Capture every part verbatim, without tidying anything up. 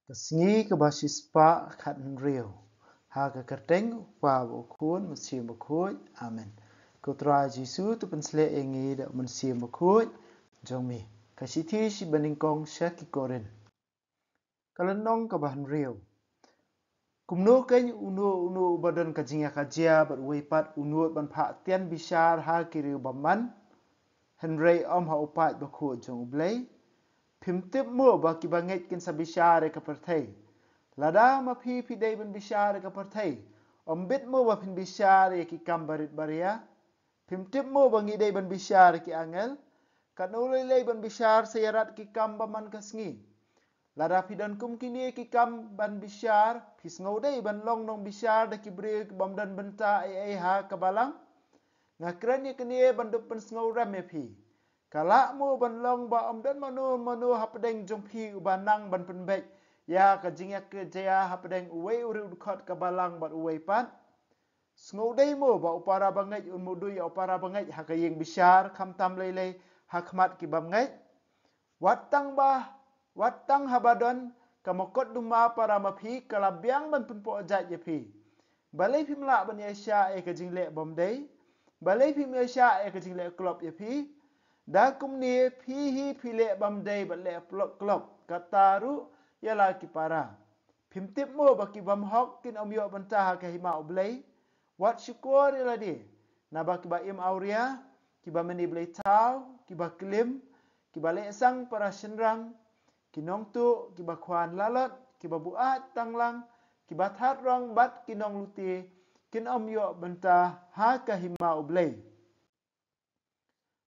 Ka sngi kaba shispah khathynriew. Ha ka kyrteng u Kpa bad u Khun, Mynsiem Bakhuid. Amen. Ko Trai Jisu, to pynshlur ïa ngi da u Mynsiem Bakhuid jong me. Ka shithi sha ba nyngkong sha ki Korinth. Ka lynnong kaba hynriew. Kumno kein uno uno uba don ka jingïakajia bad uwei pat u nud ban phah tian bishar ha ki riew bymman, hynrei ym ha u paid bakhuid jong U Blei. Phim tip mo ba kiba ngeit kin sa bishar ïa ka pyrthei? Lada ma phi phi dei ban bishar ïa ka pyrthei, ym bit mo ba phin bishar ïa ki kam barit baria? Phim tip mo ba ngi dei ban bishar ïa ki angel? Katno lei lei ban bishar sa ïarap ki kam ba man ka sngi. Lada phi don kum kine ki kam ban bishar, phi sngew dei ban long nongbishar da ki briew ki bym don bynta ei ei ha ka balang? Nga kren ïa kane ban da pynsngewrem ïa phi. Ka lah mo ban long ba ym don mano mano hapdeng jong phi uba nang ban pynbeit ïa ka jingïakajia hapdeng uwei u riewdkhot ka balang bad uwei pat? Sngew dei mo ba u para bangeit un mudui ïa u para bangeit ha ka ïing bishar, khamtam lei lei ha khmat ki bym ngeit? Wat tang ba, wat tang haba don ka mokotduma para ma phi ka la biang ban pynpoh jait ïa phi. Balei phim lah ban ïaishah ïa ka jingleh bym dei? Balei phim ïaishah ïa ka jingleh klop ïa phi? Da kumne phi hi phi leh bym dei bad leh klop, kata ruh ïa la ki para. Phim tip mo ba ki bym hok kin ym ïoh bynta ha ka hima U Blei? Wat shukor ïa lade, naba kiba im awria, kiba mane blei thaw, kiba klim, kiba leh sang para shynrang, ki nongtuh, kiba khwan lalot, kiba buaid tanglang, kiba thad rong bad ki nonglute, kin ym ïoh bynta ha ka hima U Blei.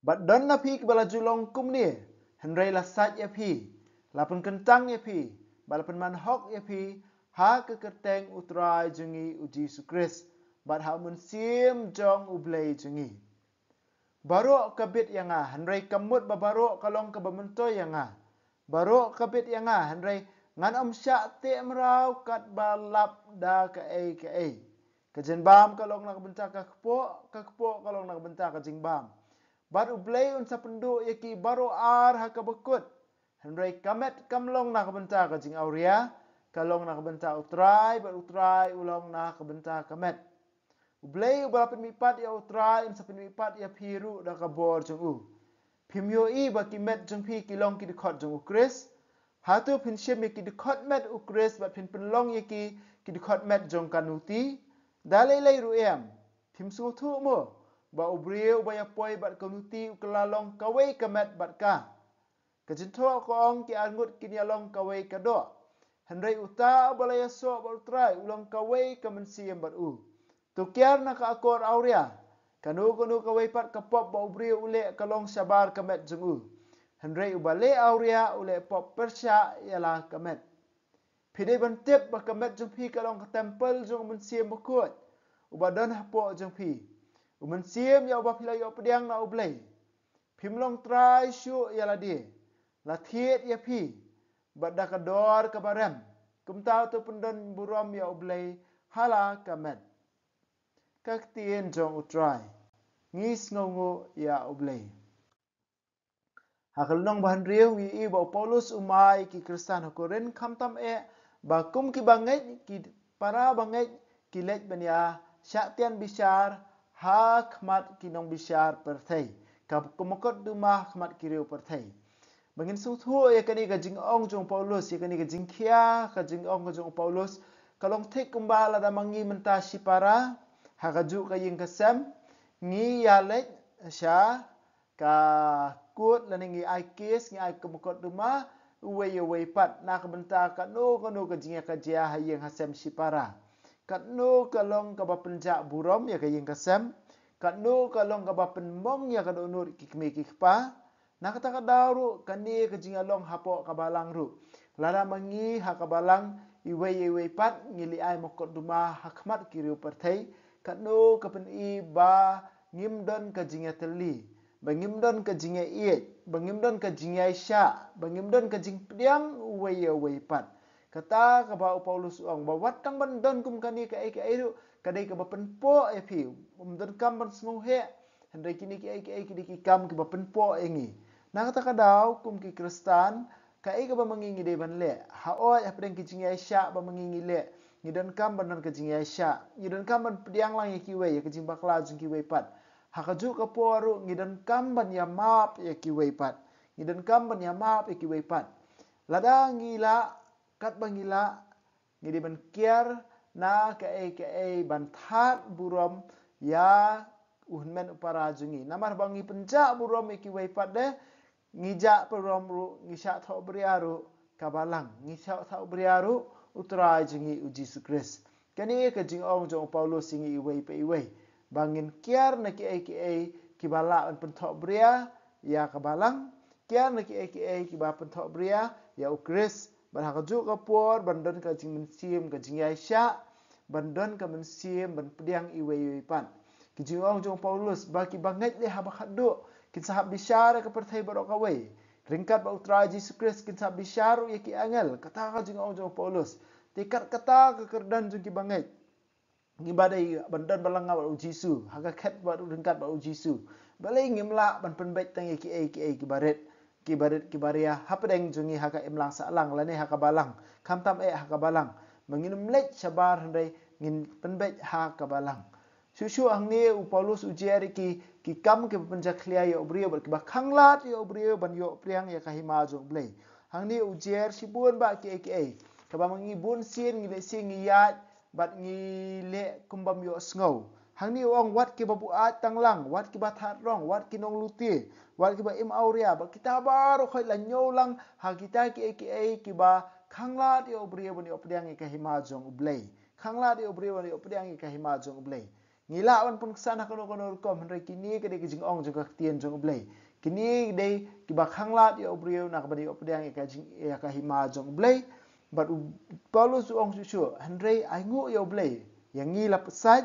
Bad don na phi kiba la ju long kumne, hynrei la sait ïa phi, la pynkyntang ïa phi, bad la pynman hok ïa phi ha ka kyrteng U Trai jong ngi U Jisu Khrist, bad ha U Mynsiem jong U Blei jong ngi. Baroh ka bit ïa nga, hynrei kam mut ba baroh ka long kaba myntoi ïa nga. Baroh ka bit ïa nga, hynrei ngan ym shah teh mraw katba lap da kaei kaei. Ka jingbam ka long na ka bynta ka kpoh, ka kpoh ka long na ka bynta ka jingbam. Bad U Blei un sa pynduh ïa ki baroh ar ha kaba kut. Hynrei ka met kam long na ka bynta ka jingawria, ka long na ka bynta U Trai, bad U Trai u long na ka bynta ka met. U Blei uba la pynmihpat ïa U Trai un sa pynmihpat ïa phi ruh da ka bor jong u. Phim ïohi ba ki met jong phi ki long ki dkhot jong U Khrist? Hato phin shim ïa ki dkhot met U Khrist bad phin pynlong ïa ki ki dkhot met jong ka nuti? Da lei lei ruh em. Phim sngewthuh mo ba u briew uba ïapoi bad ka nuti u kylla long kawei ka met bad ka? Ka jingthoh ka ong, ki arngut kin ïalong kawei ka doh. Hynrei uta uba la ïasoh bad U Trai u long kawei ka mynsiem bad u. To kiar na ka akor awria. Kano kano kawei pat ka pop ba u briew u leh ka long shabar ka met jong u. Hynrei uba leh awria u leh pop pyrshah ïa la ka met. Phi dei ban tip ba ka met jong phi ka long ka templ jong U Mynsiem Bakhuid uba don hapoh jong phi, U Mynsiem ïa uba phi la ïoh pdiang na U Blei. Phim long trai shuh ïa lade. La thied ïa phi bad da ka dor kaba rem. Kumta to pyndon burom ïa U Blei ha la ka met. Ka ktien jong U Trai. Ngi sngewnguh ïa U Blei. Ha ka lynnong ba hynriew ngi ïohi ba u Paulus u mai ki Khristan ha Korinth khamtam eh ba kum ki bangeit, ki para bangeit, ki leit ban ïa shah tian bishar ha khmat ki nongbishar pyrthei, ka mokotduma ha khmat ki riew pyrthei. Ba ngin sngewthuh ïa kane ka jingong jong u Paulus, ïa kane ka jingkhia, ka jingong ka jong u Paulus, ka long thik kumba lada ma ngi mynta shipara ha kajuh ka ïing ka sem, ngi ïa leit sha ka kot lane ngi ai kes, ngi ai ka mokotduma uwei ïa uwei pat na ka bynta kano kano ka jingïakajia ha ïing ha sem shipara. Kano ka long kaba pynjah burom ïa ka ïing ka sem, kano ka long kaba pynmong ïa ka dohnud ki kmie ki kpa. Na kata ka daw ruh kane ka jingïalong hapoh ka balang ruh, lada ma ngi ha ka balang iwei ïa iwei pat ngi leit ai mokotduma ha khmat ki riew pyrthei, kano ka pyni ba ngim don ka jingïatylli, ba ngim don ka jingïaieit, ba ngim don ka jingïaishah, ba ngim don ka jingpdiang uwei ïa uwei pat. Kata kaba u Paulus u ong ba wat tang ban don kum kane kaei kaei ruh ka dei kaba pynpoh ïa phi. Ym donkam ban sngewheh. Hynrei kine kiei kiei ki dei ki kam kiba pynpoh ïa ngi. Na kata ka daw kum ki Khristan Kaei kaba ma ngi ngi dei ban leh? Ha oi hapdeng ki jingïaishah ba ma ngi ngi leh, ngi donkam ban don ka jingïaishah. Ngi donkam ban pdiang lang ïa kiwei, ïa ka jingbakla jong kiwei pat. Ha kajuh ka por ruh ngi donkam ban ïamap ïa kiwei pat. Ngi donkam ban ïamap ïa kiwei pat. Lada ngi lah, katba ngi lah, ngi dei ban kiar na kaei kaei ban thad burom ïa u hynmen u para jong ngi. Namar ba ngi pynjah burom ïa kiwei pat de, ngi jah burom ruh, ngi shah thohbria ruh ka Balang, ngi shah thohbria ruh U Trai jong ngi U Jisu Khrist. Kane ka jingong jong u Paulus ïa ngi iwei pa iwei, ba ngin kiar na kiei kiei kiba lah ban pynthohbria ïa ka Balang, kiar na kiei kiei kiba pynthohbria ïa U Khrist, bad ha kajuh ka por ban don ka jingmynsiem ka jingïaishah, ban don ka mynsiem ban pdiang iwei iwei pat. Ki jingong jong u Paulus ba kiba ngeit leh haba khatduh kin sa hap bishar ïa ka pyrthei baroh kawei, ryngkat bad U Trai Jisu Khrist kin sa hap bishar ruh ïa ki angel. Kata ka jingong jong u Paulus. Te kat kata ka kyrdan jong kiba ngeit, ngi ba dei ban don balang bad U Jisu, ha ka khet bad ryngkat bad U Jisu, balei ngim lah ban pynbeit tang ïa kiei kiei kiba rit, kiba rit kiba ria hapdeng jong ngi ha ka imlang sahlang lane ha ka Balang? Khamtam eh ha ka Balang, ma ngin ym leit shabar, hynrei ngin pynbeit ha ka Balang. Shuh shuh hangne u Paulus u jer ïa ki, ki kam kiba pynjakhlia ïa u briew bad kiba khanglad ïa u briew ban ïoh pdiang ïa ka hima jong U Blei. Hangne u jer shibun bah kiei kiei kaba ma ngi bun sien ngi leh sien ngi ïaid bad ngi leh kum bym ïohsngew. Hangne u ong, wat kiba buaid tang lang, wat kiba thad rong, wat ki nonglute, wat kiba im awria, bad kita baroh khoit la ñiew lang ha kita kiei kiei kiba khanglad ïa u briew ban ïoh pdiang ïa ka hima jong U Blei. Khanglad ïa u briew ban ïoh pdiang ïa ka hima jong U Blei. Ngi lah ban pynksan ha kano kano rukom, hynrei kine ki dei ki jingong jong ka ktien jong U Blei. Kine dei kiba khanglad ïa u briew na ka ban ïoh pdiang ïa ka jing, ïa ka hima jong U Blei. Bad u Paulus u ong shuh shuh, hynrei ainguh ïa U Blei, ïa ngi la pynsaid,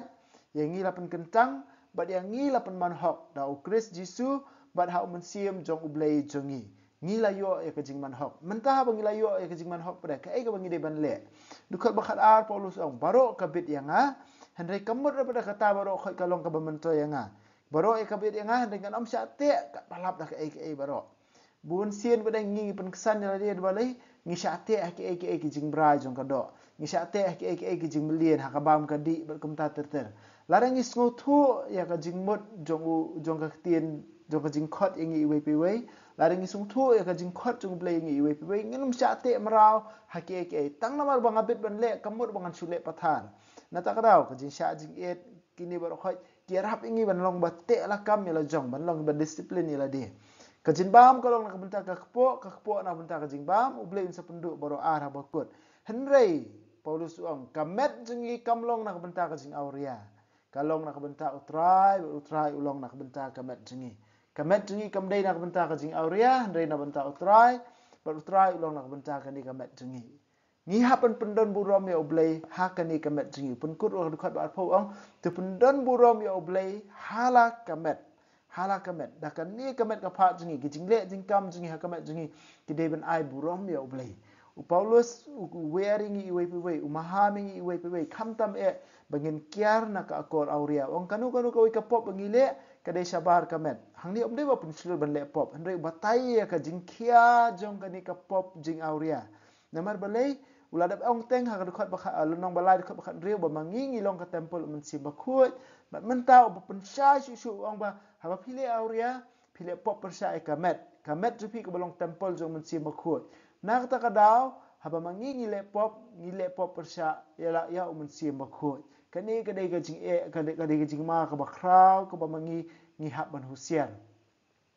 ïa ngi la pynkyntang, bad ïa ngi la pynman hok da U Khrist Jisu bad ha U Mynsiem jong U Blei jong ngi. Ngi la ïoh ïa ka jingman hok. Mynta haba ngi la ïoh ïa ka jingman hok pat de, kaei kaba ngi dei ban leh? Dkhot ba khatar Paulus u ong, baroh ka bit ïa nga, hynrei ka mut ruh pat de kata baroh khoit ka long kaba myntoi ïa nga. Baroh ïa ka bit ïa nga, hynrei ngan ym shah teh katba lap da kaei kaei baroh. Bun sien pat de ngi, ngi pynksan ïa lade, balei? Ngi shah teh ha kiei kiei ki jingbrai jong ka doh. Ngi shah teh ha kiei kiei ki jingmlien, ha ka bam ka dih bad kumta ter ter. Lada ngi sngewthuh ïa ka jingmut jong u, jong ka ktien, jong ka jingkhot ïa ngi iwei pa iwei, lada ngi sngewthuh ïa ka jingkhot jong U Blei ïa ngi iwei pa iwei, ngin ym shah teh mraw ha kiei kiei. Tang namar ba nga bit ban leh, ka mut ba ngan shu leh pathar. Na kata ka daw ka jingshah jingit, kine baroh khoit ki ïarap ïa ngi ban long ba teh lakam ïa la jong, ban long ba discipline ïa lade. Ka jingbam ka long na ka bynta ka kpoh, ka kpoh na ka bynta ka jingbam. U Blei un sa pynduh baroh ar haba kut. Hynrei Paulus u ong, ka met jong ngi kam long na ka bynta ka jingawria. Ka long na ka bynta U Trai, bad U Trai u long na ka bynta ka met jong ngi. Ka met jong ngi kam dei na ka bynta ka jingawria, hynrei na bynta U Trai, bad U Trai u long na ka bynta kane ka met jong ngi. Ngi hap ban pyndon burom ïa U Blei ha kane ka met jong ngi. Pynkut ruh ka dkhot ba arphew u ong, to pyndon burom ïa U Blei ha la ka met. Ha la ka met. Da kane ka met ka phad jong ngi, ki jingleh jingkam jong ngi ha ka met jong ngi, ki dei ban ai burom ïa U Blei. U Paulus u, u wer ïa ngi iwei pa iwei, u maham ïa ngi iwei pa iwei, khamtam eh ba ngin kiar na ka akor awria. U ong kano kano kawei ka pop ba ngi leh, ka dei shabar ka met. Hangne ym dei ba pynshlur ban leh pop, hynrei u batai ïa ka jingkhia jong kane ka pop jingawria. Namar balei? U la dep ong teng ha ka dkhot ba kha, lynnong ba lai dkhot ba khathynriew, ba ma ngi ngi long ka templ U Mynsiem Bakhuid. Bad mynta uba pynshai shuh shuh u ong ba haba phi leh awria, phi leh pop pyrshah ïa ka met. Ka met jong phi kaba long templ jong U Mynsiem Bakhuid. Na kata ka daw, haba ma ngi ngi leh pop, ngi leh pop pyrshah ïa la, ïa U Mynsiem Bakhuid. Kane ka dei ka jingeh, ka dei, ka dei ka jingma kaba khraw kaba ma ngi ngi hap ban husiar.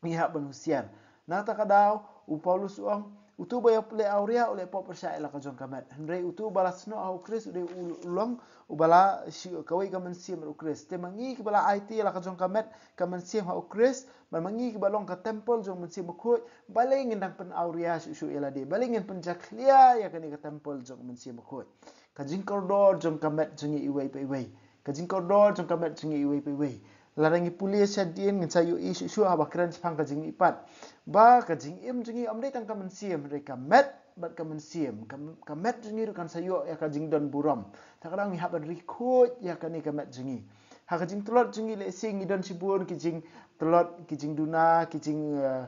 Ngi hap ban husiar. Na kata ka daw, u Paulus u ong, uto uba ïa leh awria u leh pop pyrshah ïa la ka jong ka met. Hynrei uto uba la snoh ha U Khrist u dei u, u long uba la shi kawei ka mynsiem bad U Khrist. Te ma ngi kiba la aiti ïa la ka jong ka met, ka mynsiem ha U Khrist, bad ma ngi kiba long ka templ jong U Mynsiem Bakhuid, balei ngin dang pynawria shuh shuh ïa lade? Balei ngin pynjakhlia ïa kane ka templ jong U Mynsiem Bakhuid? Ka jingkordor jong ka met jong ngi iwei pa iwei. Ka jingkordor jong ka met jong ngi iwei pa iwei. Lada ngi pule shadien ngin sa ïohi shuh shuh haba kren shaphang ka jingmihpat, ba ka jingim jong ngi ym dei tang ka mynsiem, hynrei ka met bad ka mynsiem. Ka, ka met jong ngi ruh kan sa ïoh ïa ka jingdon burom. Te ka daw ngi hap ban ri khuid ïa kane ka met jong ngi. Ha ka jingtlot jong ngi lehse ngi don shibun ki jingtlot, ki jingduna, ki jing, eh,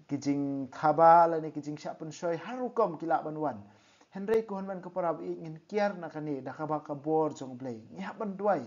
ki jingthaba lane ki jingshah pynshoi har rukom ki lah ban wan. Hynrei ko hynmen ko para baieit, ngin kiar na kane da kaba ka bor jong U Blei. Ngi hap ban duwai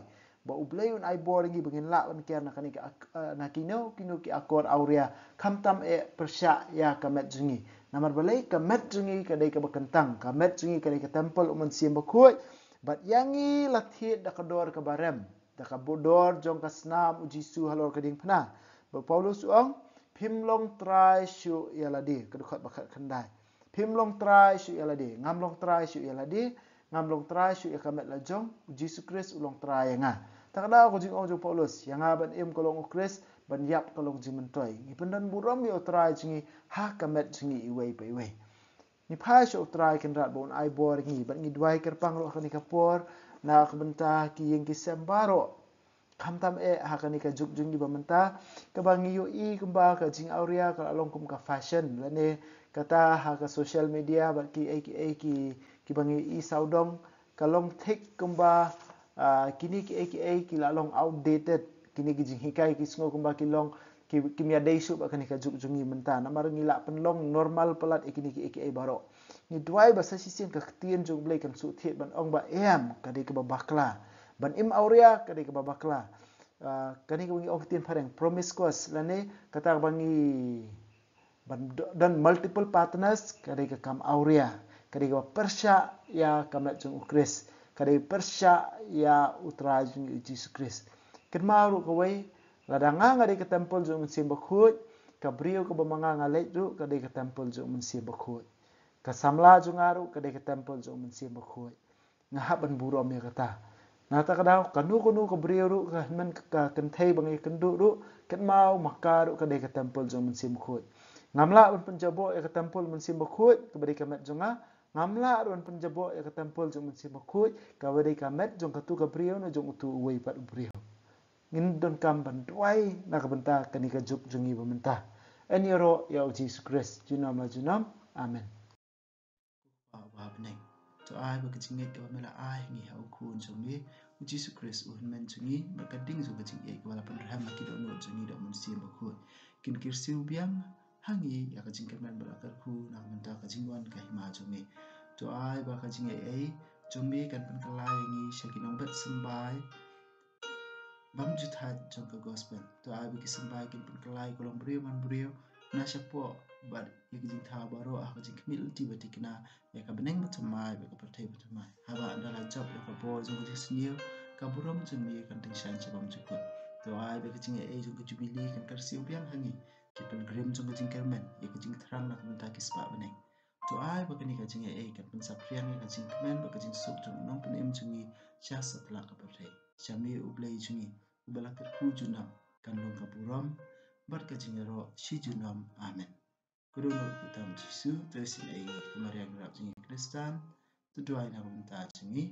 ba U Blei un ai bor ïa ngi ba ngin lah ban kiar na kane ka ak-, eh, na kino kino ki akor awria, khamtam eh pyrshah ïa ka met jong ngi. Namar balei? Ka met jong ngi ka dei kaba kyntang, ka met jong ngi ka dei ka templ U Mynsiem Bakhuid. Bad ïa ngi la thied da ka dor kaba rem, da ka dor jong ka snam U Jisu halor ka diengphna. Bad Paulus u ong, phim long trai shuh ïa lade, ka dkhot ba khatkhyndai. Phim long trai shuh ïa lade, ngam long trai shuh ïa lade, ngam long trai shuh ïa ka met la jong, U Jisu Khrist u long trai ïa nga. Ta ka daw ka jingong jong Paulus, ïa nga ban im ka long U Khrist, ban ïap ka long jingmyntoi. Ngi pyndon burom ïa U Trai jong ngi ha ka met jong ngi iwei pa iwei. Ngi phai sha U Trai Kynrad ba un ai bor ïa ngi, bad ngi duwai kyrpang ruh ha kane ka por na ka bynta ki ïing ki sem baroh. Khamtam eh ha kane ka juk jong ngi ba mynta, kaba ngi ïohi kumba ka jingawria ka la long kum ka fashion, lane kata ha ka social media bad kiei kiei ki, kiba ngi ïohi sawdong, ka long thik kumba, ah, kine kiei kiei ki la long outdated, kine ki jinghikai ki sngew kumba ki long, ki, kim ïadei shuh bad kane ka juk jong ngi mynta, namar ngi la pynlong normal palat ïa kine kiei kiei baroh. Ngi duwai ba sa shisien ka ktien jong U Blei kan shu thied ban ong ba em ka dei kaba bakla, ban im awria ka dei kaba bakla. Ah, kane kaba ngi ong ktien phareng promiscuous, lane kata kaba ngi ban do-, don multiple partners, ka dei ka kam awria, ka dei kaba pyrshah ïa ka met jong U Khrist, ka dei pyrshah ïa U Trai jong ngi U Jisu Khrist. Kynmaw ruh kawei, lada nga nga dei ka templ jong U Mynsiem Bakhuid, ka briew kaba ma nga nga leit ruh ka dei ka templ jong U Mynsiem Bakhuid. Ka samla jong nga ruh ka dei ka templ jong U Mynsiem Bakhuid. Nga hap ban burom ïa kata. Na kata ka daw, kano kano ka briew ruh, ka hynmen ka kynthei ba nga ïakynduh ruh, kynmaw ma ka ruh ka dei ka templ jong U Mynsiem Bakhuid. Ngam lah ban pynjaboh ïa ka templ U Mynsiem Bakhuid kaba dei ka met jong nga. Ngam lah ruh ban pynjaboh ïa ka templ jong U Mynsiem Bakhuid kaba dei ka met jong katu ka briew ne jong utu uwei pat u briew. Ngin donkam ban duwai na ka bynta kane ka juk jong ngi ba mynta. Yn ïaroh ïa U Jisu Khrist junom la junom. Amen. Kpa uba ha bneng, to ai ba ka jingngeit kaba me la ai ha ngi ha U Khun jong me U Jisu Khrist, U Hynmen jong ngi, bad ka ding jong ka jingïeit kaba la pynrhem ha ki dohnud jong ngi da U Mynsiem Bakhuid, kin kyrsiew biang ha ngi ïa ka jingkyrmen bad la kyrkhu na ka bynta ka jingwan ka Hima jong me. To ai ba ka jingaiei jong me kan pynkylla ïa ngi sha ki nongbet symbai bymjukthait jong ka gospel. To ai ba ki symbai kin pynkylla ïa ka longbriew manbriew na shapoh bad ïa ka jingthaw baroh ha ka jingkhmih lynti ba thikna ïa ka bneng ba thymmai bad ka pyrthei ba thymmai. Haba ynda la jop ïa ka bor jong ka jingsniew, ka burom jong me kan tyngshaiñ sha bymjukut. To ai ba ka jingaiei jong ka Jubili kan kyrsiew biang ha ngi, ki pilgrim jong ka jingkyrmen ïa ka jingthrang na ka bynta ki spah bneng. To ai ba kane ka jingaiei kan pynsaphriang ïa ka jingkmen bad ka jingsuk jong u Nongpynim jong ngi sha satlak ka pyrthei. Sha me U Blei jong ngi uba la kyrkhu junom, kan long ka burom bad ka jingïaroh shi junom. Amen. Ka dohnud kyrteng U Jisu, to isynei ïa ngi, ka Maria Nongrep jong ngi Khristan, to duwai na ka bynta jong ngi.